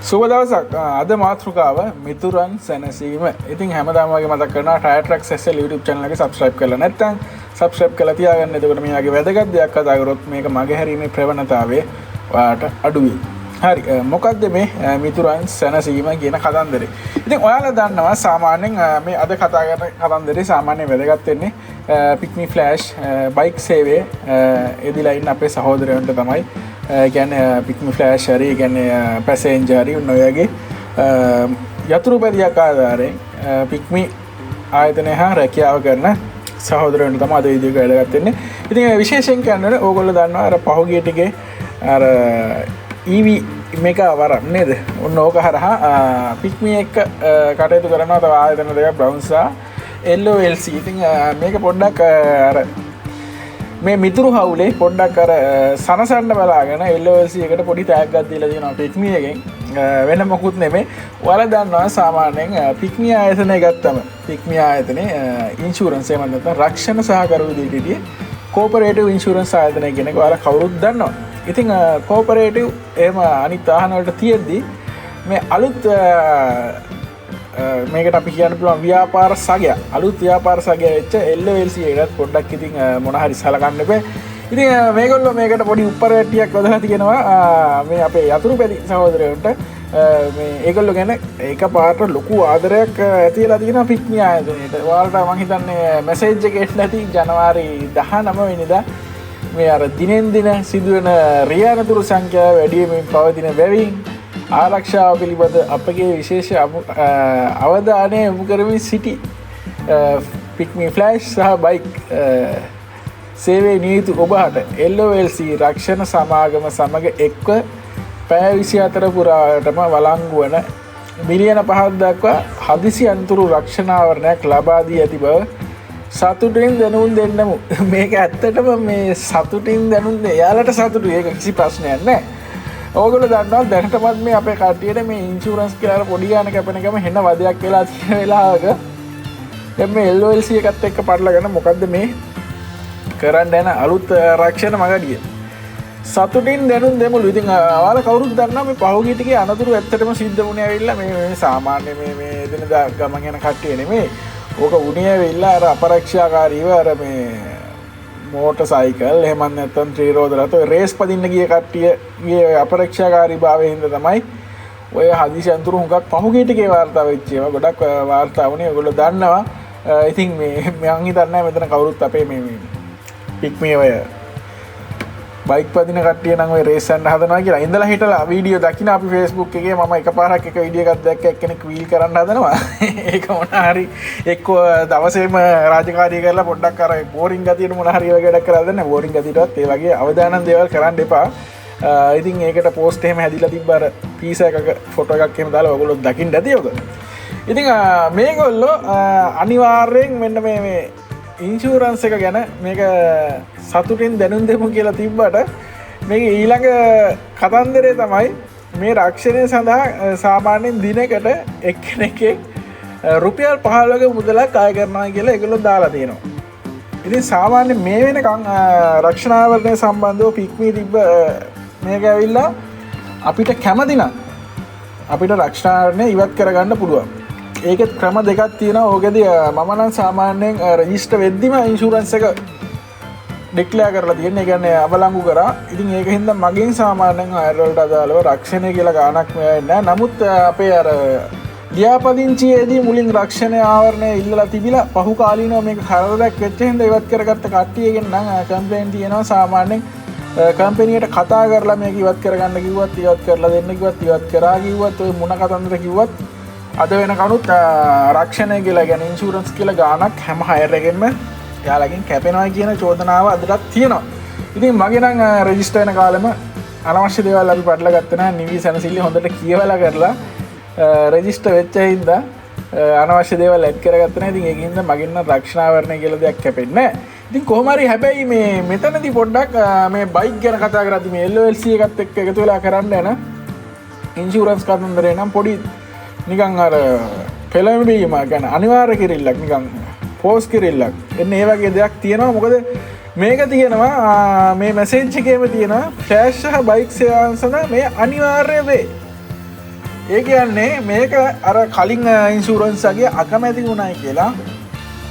සුබ දවසක්. අද මාතෘකාව මිතුරන් සැනසීම. ඉතින් හැමදාම වගේ මතක් කරනවා, Tyre Tracks SL YouTube channel එක subscribe කරලා නැත්නම් subscribe කරලා තියාගන්න. එතකොට මේ වගේ වැදගත් දෙයක් කතා කරොත් මේක මගහැරීමේ ප්‍රවණතාවය ඔයාලට අඩු වෙයි. හරි, මොකද්ද මේ මිතුරන් සැනසීම කියන කතන්දරේ? ඉතින් ඔයාලා දන්නවා සාමාන්‍යයෙන් මේ අද කතා කරන කතන්දරේ සාමාන්‍යයෙන් වැදගත් වෙන්නේ පික්මි ෆ්ලෑෂ් බයික් සේවයේ එදිලා ඉන්න අපේ සහෝදරයන්ට තමයි. ඒ කියන්නේ පික්මි ෆ්ලෑෂ් හරි, ඒ කියන්නේ පැසෙන්ජර් හරි, ඔන්න ඔය වගේ යතුරුපැදියක් ආධාරයෙන් පික්මි ආයතනය හා රැකියාව කරන සහෝදරයන්ට තමයි අද වීඩියෝ එක වැදගත් වෙන්නේ. ඉතින් විශේෂයෙන් කියන්න ඕනේ, ඕගොල්ලෝ දන්නවා අර පහුගිය ටිකේ අර EV මේක වරම් නේද? ඔන්න ඕක හරහා පික්මි එක්ක කටයුතු කරනවා තව ආයතන දෙකක්, බ්‍රවුන් සහ LOLC. ඉතින් මේක පොඩ්ඩක් අර මේ මිතුරු හවුලේ පොඩ්ඩක් අර සනසන්න බලාගෙන LOLC එකට පොඩි තෑග්ගක් දීලා තියෙනවා පික්මි එකෙන්. වෙන මොකුත් නෙමෙයි. ඔයාලා දන්නවා සාමාන්‍යයෙන් පික්මි ආයතනය ගත්තම පික්මි ආයතනේ ඉන්ෂුරන්ස් එහෙම නැත්නම් රක්ෂණ සහකරු විදිහට හිටියේ කෝපරේටිව් ඉන්ෂුරන්ස් ආයතනය කියන එක ඔයාලා කවුරුත් දන්නවා. ඉතින් කෝපරේටිව් එහෙම අනිත් වාහන වලට තියෙද්දි මේ අලුත් මේකට අපි කියන්න පුළුවන් ව්‍යාපාර සගය, අලුත් ව්‍යාපාර සගය වෙච්ච LOLC එකටත් පොඩ්ඩක් ඉතින් මොන හරි සලකන්න එපා. ඉතින් මේගොල්ලෝ මේකට පොඩි උප්පර වැට්ටියක් වදලා තියෙනවා මේ අපේ යතුරුපැදි සහෝදරයන්ට. මේ ඒගොල්ලෝ ගැන එක පාට ලොකු ආදරයක් ඇති වෙලා තියෙනවා පික්මි ආයතනයට. ඔයාලට මං හිතන්නේ මැසේජ් එක එන්න ඇති ජනවාරි 19 වෙනිදා මේ අර දිනෙන් දින සිදුවන රිය අනතුරු සංඛ්‍යාව වැඩි වෙමින් පවතින බැවින් ආරක්ෂාව පිළිබඳ අපගේ විශේෂ අවධානය යොමු කරමින් සිටි පික්මි ෆ්ලෑෂ් සහ බයික් සේවයේ නියුතු ඔබ හට LOLC රක්ෂණ සමාගම සමග එක්ව පැය 24 පුරාටම වළංගු වන මිලියන 5ක් දක්වා හදිසි අනතුරු රක්ෂණාවරණයක් ලබා දී ඇති බව සතුටින් දැනුම් දෙන්නමු. මේක ඇත්තටම මේ සතුටින් දැනුම් දෙ එයාලට සතුටුයි, ඒක කිසි ප්‍රශ්නයක් නෑ. ඕගොල්ලෝ දන්නවා දැනටමත් මේ අපේ කට්ටියට මේ ඉන්ෂුරන්ස් කියලා අර පොඩි ගාන කැපෙන එකම හෙන වදයක් වෙලා තියෙන වෙලාවක දැන් මේ LOLC එකත් එක්ක පටලගෙන මොකද්ද මේ කරන්න යන අලුත් රක්ෂණ මගඩිය. සතුටින් දැනුම් දෙමුලු. ඉතින් ඔයාලා කවුරුත් දන්නවා මේ පහුගිය ටිකේ අනතුරු ඇත්තටම සිද්ධ වුණේ ඇවිල්ලා මේ මේ සාමාන්‍ය මේ මේ එදිනදා ගමන් යන කට්ටිය නෙමෙයි. ඕක වුණේ ඇවිල්ලා අර අපරක්ෂාකාරීව අර මේ මෝටර් සයිකල් එහෙමත් නැත්නම් ත්‍රිරෝද රථ ඔය රේස් පදින්න ගිය කට්ටියගේ ඔය අපරක්ෂාකාරී භාවයෙන් හින්දා තමයි ඔය හදිසි අනතුරු හුඟක් පහුගිය ටිකේ වාර්තා වෙච්ච ඒවා ගොඩක් වාර්තා වුණේ. ඔයගොල්ලෝ දන්නවා. ඉතින් මේ මං හිතන්නේ මෙතන කවුරුත් අපේ මේ මේ පික්මී ඔය බයික් පදින කට්ටිය නම් ඔය රේස් යන්න හදනවා කියලා ඉඳලා හිටලා වීඩියෝ දකින්න අපි Facebook එකේ මම එකපාරක් එක වීඩියෝ එකක් දැක්ක එක්කෙනෙක් වීල් කරන්න හදනවා. ඒක මොන හරි එක්ක දවසේම රාජකාරිය කරලා පොඩ්ඩක් අර බෝරින් ගතියට මොන හරි වගේ වැඩක් කරලා දන්නේ. බෝරින් ගතියටවත් ඒ වගේ අවදානම් දේවල් කරන්න එපා. ඉතින් ඒකට පෝස්ට් එහෙම හැදිලා තිබ්බ අර පීසා එකක ෆොටෝ එකක් එහෙම දාලා ඔයගොල්ලෝ දකින්න ඇති ඔක. ඉතින් මේගොල්ලෝ අනිවාර්යෙන් මෙන්න මේ මේ ඉන්ෂුරන්ස් එක ගැන මේක සතුටින් දැනුම් දෙමු කියලා තිබ්බට මේක ඊළඟ කතන්දරේ තමයි මේ රක්ෂණය සඳහා සාමාන්‍යයෙන් දිනකට එක්කෙනෙක්ගෙන් රුපියල් 15ක මුදලක් අය කරනවා කියලා ඒගොල්ලෝ දාලා තියෙනවා. ඉතින් සාමාන්‍යයෙන් මේ වෙනකන් රක්ෂණාවරණය සම්බන්ධව පික්මී තිබ්බ මේක ඇවිල්ලා අපිට කැමති නම් අපිට රක්ෂණාවරණය ඉවත් කරගන්න පුළුවන්. ඒකෙත් ක්‍රම දෙකක් තියෙනවා. ඕකෙදි මම නම් සාමාන්‍යයෙන් රෙජිස්ටර් වෙද්දිම ඉන්ෂුරන්ස් එක ඩික්ලෙයාර් කරලා තියෙන්නේ. ඒ කියන්නේ අවලංගු කරා. ඉතින් ඒක හින්දා මගෙන් සාමාන්‍යයෙන් හයර් වලට අදාළව රක්ෂණය කියලා ගාණක් මෙයා එන්නේ නැහැ. නමුත් අපේ අර ලියාපදිංචියේදී මුලින් රක්ෂණය ආවරණය ඉල්ලලා තිබිලා පහු කාලීනව මේක කරදරයක් වෙච්ච හින්දා ඉවත් කරගත්ත කට්ටියගෙන් නම් කම්ප්ලේන් තියෙනවා. සාමාන්‍යයෙන් කම්පැනියට කතා කරලා මේක ඉවත් කරගන්න කිව්වත්, ඉවත් කරලා දෙන්න කිව්වත්, ඉවත් කරා කිව්වත්, ඔය මොන කතන්දර කිව්වත් අද වෙනකනුත් රක්ෂණය කියලා කියන්නේ ඉන්ෂුරන්ස් කියලා ගාණක් හැම හයර් එකෙන්ම එයාලගෙන් කැපෙනවා කියන චෝදනාව අදටත් තියෙනවා. ඉතින් මගේ නම් රෙජිස්ටර් වෙන කාලෙම අනවශ්‍ය දේවල් අපි පටල ගත්තේ නැහැ. නිවි සැනසෙල්ල හොඳට කියවලා කරලා රෙජිස්ටර් වෙච්ච හින්දා අනවශ්‍ය දේවල් ඇඩ් කරගත්තේ නැහැ. ඉතින් ඒක හින්දා මගෙන් නම් රක්ෂණාවරණය කියලා දෙයක් කැපෙන්නේ නැහැ. ඉතින් කොහොම හරි හැබැයි මේ මෙතනදී පොඩ්ඩක් මේ බයික් ගැන කතා කරද්දි මේ LOLC එකත් එක්ක එකතු වෙලා කරන්න යන ඉන්ෂුරන්ස් කතන්දරේ නම් පොඩි නිකන් අර පෙළඹවීම ගැන අනිවාර්ය කිරිල්ලක්, නිකන් පෝස් කිරිල්ලක් එන්න ඒ වගේ දෙයක් තියෙනවා. මොකද මේක තියෙනවා මේ මැසේජ් එකේම තියෙනවා ෆ්ලෑෂ් සහ බයික් සේවාවන් සඳහා මේ අනිවාර්ය වේ. ඒ කියන්නේ මේක අර කලින් ඉන්ෂුරන්ස් වගේ අකමැති වුණයි කියලා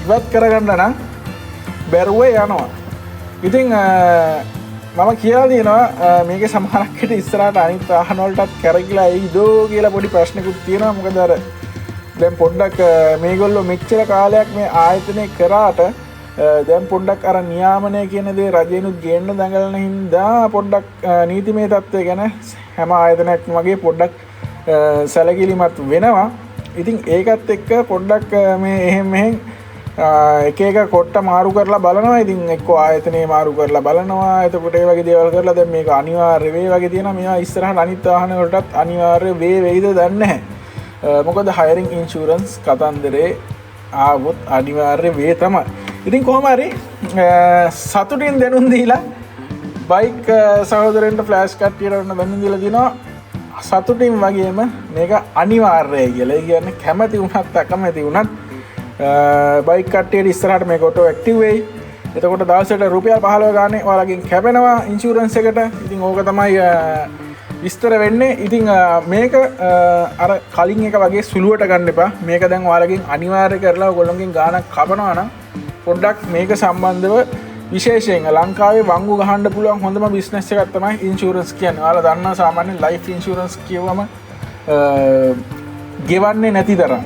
ඉවත් කරගන්න නම් බැරුව යනවා. ඉතින් මම කියලා තියෙනවා මේකේ සමහරක් විට ඉස්සරහට අනිත් වාහන වලටත් කැරකිලා එයිදෝ කියලා පොඩි ප්‍රශ්නකුත් තියෙනවා. මොකද අර දැන් පොඩ්ඩක් මේගොල්ලෝ මෙච්චර කාලයක් මේ ආයතනය කරාට දැන් පොඩ්ඩක් අර නියාමනය කියන දේ රජෙනුත් ගේන්න දඟලන හින්දා පොඩ්ඩක් නීතිමය තත්ත්වය ගැන හැම ආයතනයක්ම වගේ පොඩ්ඩක් සැලකිලිමත් වෙනවා. ඉතින් ඒකත් එක්ක පොඩ්ඩක් මේ එහෙම මෙහෙන් එක එක කොට්ට මාරු කරලා බලනවා. ඉතින් එක්කෝ ආයතනය මාරු කරලා බලනවා. එතකොට ඒ වගේ දේවල් කරලා දැන් මේක අනිවාර්ය වේ වගේ තියෙනවා. මේවා ඉස්සරහට අනිත් වාහන වලටත් අනිවාර්ය වේ වෙයිද දන්නේ නැහැ. මොකද හයරින් ඉන්ෂුරන්ස් කතන්දරේ ආවොත් අනිවාර්ය වේ තමයි. ඉතින් කොහොම හරි සතුටින් දැනුම් දීලා බයික් සහෝදරයන්ට ෆ්ලෑෂ් කට්ටියට ඔන්න දැනුම් දීලා තිනවා සතුටින් වගේම මේක අනිවාර්යයි කියලා. ඒ කියන්නේ කැමති වුණත් අකමැති වුණත් බයික් කට්ටියට ඉස්සරහට මේක ඔටෝ ඇක්ටිව් වෙයි. එතකොට දවසට රුපියල් 15 ගානේ ඔයාලගෙන් කැපෙනවා ඉන්ෂුරන්ස් එකට. ඉතින් ඕක තමයි විස්තර වෙන්නේ. ඉතින් මේක අර කලින් එක වගේ සුළුවට ගන්න එපා. මේක දැන් ඔයාලගෙන් අනිවාර්ය කරලා ඔයගොල්ලොන්ගෙන් ගාණක් කපනවා නම් පොඩ්ඩක් මේක සම්බන්ධව විශේෂයෙන් ලංකාවේ වංගු ගහන්න පුළුවන් හොඳම බිස්නස් එකක් තමයි ඉන්ෂුරන්ස් කියන්නේ. ඔයාලා දන්නවා සාමාන්‍යයෙන් ලයිෆ් ඉන්ෂුරන්ස් කියවම ගෙවන්නේ නැති තරම්.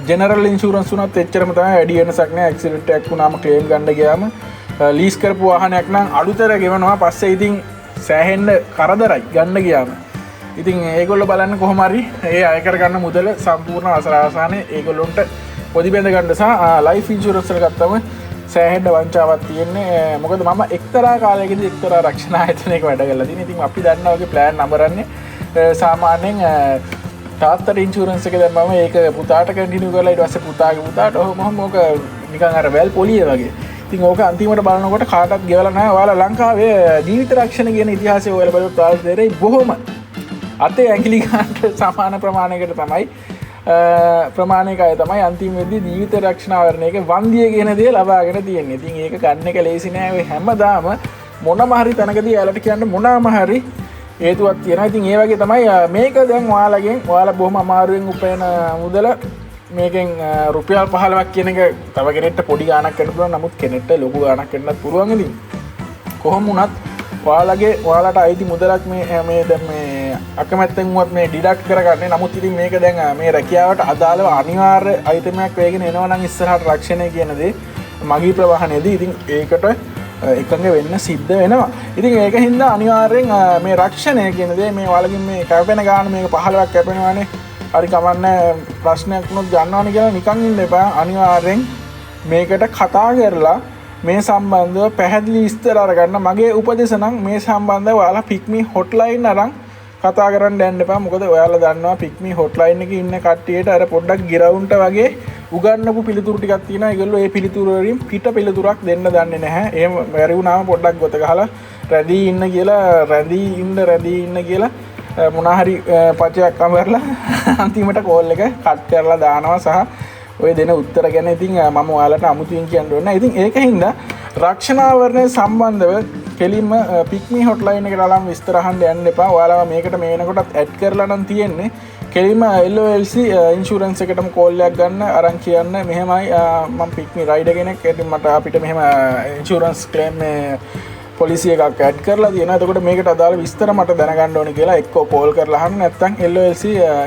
ජෙනරල් ඉන්ෂුරන්ස් වුණත් එච්චරම තමයි, වැඩි වෙනසක් නෑ. ඇක්සිඩන්ට් එකක් වුණාම ක්ලේම් ගන්න ගියාම ලීස් කරපු වාහනයක් නම් අලුතර ගෙවනවා. පස්සේ ඉතින් සෑහෙන්න කරදරයි ගන්න ගියාම. ඉතින් ඒගොල්ලෝ බලන්න කොහොම හරි ඒ අය කරගන්න මුදල සම්පූර්ණ වසර අවසානයේ ඒගොල්ලොන්ට පොදි බැඳ ගන්න සහ ලයිෆ් ඉන්ෂුරන්ස් එක ගත්තම සෑහෙන්න වංචාවක් තියෙන්නේ. මොකද මම එක්තරා කාලයකදී එක්තරා රක්ෂණ ආයතනයක වැඩ කරලා තියෙනවා. ඉතින් අපි දන්නා වගේ ප්ලෑන් නඹරන්නේ සාමාන්‍යයෙන් තාත්තට ඉන්ෂුරන්ස් එක දැම්මම ඒක පුතාට කන්ටිනියු කරලා ඊට පස්සේ පුතාගේ පුතාට ඔහොම ඔහොම ඕක නිකන් අර වැල් පොලිය වගේ. ඉතින් ඕක අන්තිමට බලනකොට කාටවත් ගෙවලා නැහැ. ඔයාලා ලංකාවේ ජීවිත රක්ෂණ කියන ඉතිහාසය ඔයාලා බලුවොත් ඔයාලා තේරෙයි බොහොම අතේ ඇඟිලි ගන්නට සමාන ප්‍රමාණයකට තමයි ප්‍රමාණයක අය තමයි අන්තිම වෙද්දී ජීවිත රක්ෂණ ආවරණයක වන්දිය කියන දේ ලබාගෙන තියෙන්නේ. ඉතින් ඒක ගන්න එක ලේසි නෑ. ඔය හැමදාම මොනම හරි තැනකදී ඔයාලට කියන්න මොනම හරි හේතුවක් තියෙනවා. ඉතින් ඒ වගේ තමයි මේක දැන් ඔයාලගෙන් ඔයාලා බොහොම අමාරුවෙන් උපයන මුදල මේකෙන් රුපියල් 15ක් කියන එක තව කෙනෙක්ට පොඩි ගාණක් වෙන්න පුළුවන්. නමුත් කෙනෙක්ට ලොකු ගාණක් වෙන්නත් පුළුවන්. ඉතින් කොහොම වුණත් ඔයාලට අයිති මුදලක් මේ දැන් මේ අකමැත්තෙන් වුවත් මේ ඩිඩක්ට් කරගන්නේ. නමුත් ඉතින් මේක දැන් මේ රැකියාවට අදාළව අනිවාර්ය අයිටමයක් වෙගෙන එනවා නම් ඉස්සරහට රක්ෂණය කියන දේ මගී ප්‍රවාහනයේදී ඉතින් ඒකට එකඟ වෙන්න සිද්ධ වෙනවා. ඉතින් ඒක හින්දා අනිවාර්යෙන් මේ රක්ෂණය කියන දේ මේ ඔයාලගෙන් මේ කැපෙන ගාන මේක 15ක් කැපෙනවානේ. හරි කමන්නේ ප්‍රශ්නයක් වුණොත් ගන්නවනේ කියලා නිකන් ඉන්න එපා. අනිවාර්යෙන් මේකට කතා කරලා මේ සම්බන්ධව පැහැදිලි විස්තර අරගන්න. මගේ උපදෙස නම් මේ සම්බන්ධව ඔයාලා පික්මි හොට්ලයින් අරන් කතා කරන්න යන්න එපා. මොකද ඔයාලා දන්නවා පික්මි හොට්ලයින් එකේ ඉන්න කට්ටියට අර පොඩ්ඩක් ගිරවුන්ට වගේ උගන්නපු පිළිතුරු ටිකක් තියෙනවා. ඒගොල්ලෝ ඒ පිළිතුරු වලින් පිට පිළිතුරක් දෙන්න දන්නේ නැහැ. එහෙම බැරි වුණාම පොඩ්ඩක් ගොත ගහලා රැඳී ඉන්න කියලා, රැඳී ඉන්න, රැඳී ඉන්න කියලා මොනා හරි පචයක් අමරලා අන්තිමට කෝල් එක කට් කරලා දානවා සහ ඔය දෙන උත්තර ගැන ඉතින් මම ඔයාලට අමුතුවෙන් කියන්න ඕනේ නැහැ. ඉතින් ඒක හින්දා රක්ෂණාවරණය සම්බන්ධව කෙලින්ම පික්මි හොට්ලයින් එකට අලම් විස්තර අහන්න යන්න එපා. ඔයාලව මේකට මේ වෙනකොටත් ඇඩ් කරලා නම් තියෙන්නේ. කෙලින්ම LOLC insurance එකටම කෝල් එකක් ගන්න අරන් කියන්න මෙහෙමයි මම පික්මි රයිඩර් කෙනෙක්. ඉතින් මට අපිට මෙහෙම ඉන්ෂුරන්ස් ක්ලේම් මේ පොලිසි එකක් ඇඩ් කරලා තියෙනවා. එතකොට මේකට අදාළ විස්තර මට දැනගන්න ඕනේ කියලා එක්කෝ කෝල් කරලා අහන්න, නැත්නම් LOLC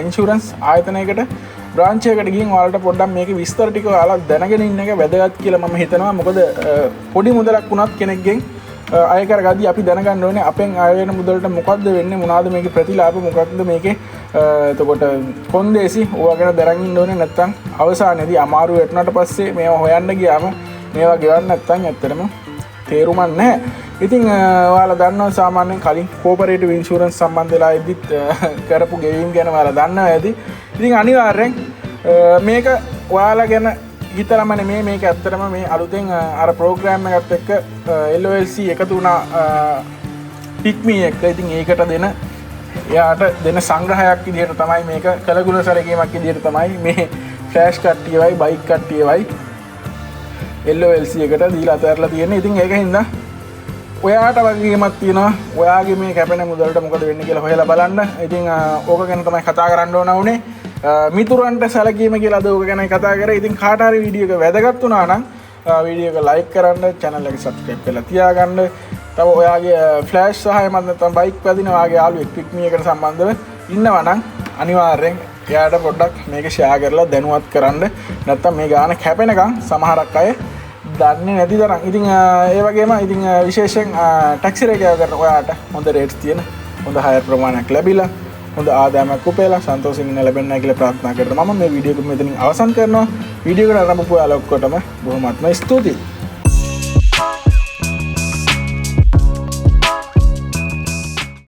insurance ආයතනයකට බ්‍රාන්ච් එකකට ගිහින් ඔයාලට පොඩ්ඩක් මේකේ විස්තර ටික ඔයාලා දැනගෙන ඉන්න එක වැදගත් කියලා මම හිතනවා. මොකද පොඩි මුදලක් වුණත් කෙනෙක්ගෙන් අය කරගද්දී අපි දැනගන්න ඕනේ අපෙන් අය වෙන මුදලට මොකද්ද වෙන්නේ, මොනවාද මේකේ ප්‍රතිලාභ, මොකක්ද මේකේ එතකොට කොන්දේසි ඕවා ගැන දැනන් ඉන්න ඕනේ. නැත්නම් අවසානයේදී අමාරු වැටුණාට පස්සේ මේවා හොයන්න ගියාම මේවා ගෙවන්න නැත්නම් ඇත්තටම තේරුමක් නැහැ. ඉතින් ඔයාලා දන්නවා සාමාන්‍යයෙන් කලින් කෝපරේටිව් ඉන්ෂුරන්ස් සම්බන්ධ වෙලා ඉද්දිත් කරපු ගෙවීම් ගැන ඔයාලා දන්නවා ඇති. ඉතින් අනිවාර්යෙන් මේක ඔයාලා ගැන හිතලම නෙමෙයි, මේක ඇත්තටම මේ අලුතෙන් අර ප්‍රෝග්‍රෑම් එකත් එක්ක LOLC එකතු වුණා පික්මි එක්ක. ඉතින් ඒකට එයාට දෙන සංග්‍රහයක් විදිහට තමයි මේක කළගුණ සැලකීමක් විදිහට තමයි මේ ෆ්ලෑෂ් කට්ටියවයි බයික් කට්ටියවයි LOLC එකට දීලා අතහැරලා තියෙන්නේ. ඉතින් ඒක හින්දා ඔයාට වගකීමක් තියෙනවා ඔයාගේ මේ කැපෙන මුදලට මොකද වෙන්නේ කියලා හොයලා බලන්න. ඉතින් ඕක ගැන තමයි කතා කරන්න ඕන වුණේ. මිතුරන්ට සැලකීම කියලා අද ඕක ගැනයි කතා කරේ. ඉතින් කාට හරි වීඩියෝ එක වැදගත් වුණා නම් වීඩියෝ එක ලයික් කරන්න, චැනල් එක සබ්ස්ක්‍රයිබ් කරලා තියාගන්න. තව ඔයාගේ ෆ්ලෑෂ් සහ එහෙමත් නැත්නම් බයික් පදින ඔයාගේ යාළුවෙක් පික්මි එකට සම්බන්ධව ඉන්නවා නම් අනිවාර්යෙන් එයාට පොඩ්ඩක් මේක ෂෙයා කරලා දැනුවත් කරන්න. නැත්නම් මේ ගාන කැපෙනකන් සමහරක් අය දන්නේ නැති තරම්. ඉතින් ඒ වගේම ඉතින් විශේෂයෙන් ටැක්සි රේඛාව කරන ඔයාට හොඳ රේට්ස් තියෙන හොඳ හයර් ප්‍රමාණයක් ලැබිලා හොඳ ආදායමක් උපයලා සන්තෝෂෙන් ඉන්න ලැබෙන්න කියලා ප්‍රාර්ථනා කරනවා. මම මේ වීඩියෝ එක මෙතනින් අවසන් කරනවා. වීඩියෝ එකට ආරම්භ ඔයාලා ඔක්කොටම බොහොමත්ම ස්තුතියි.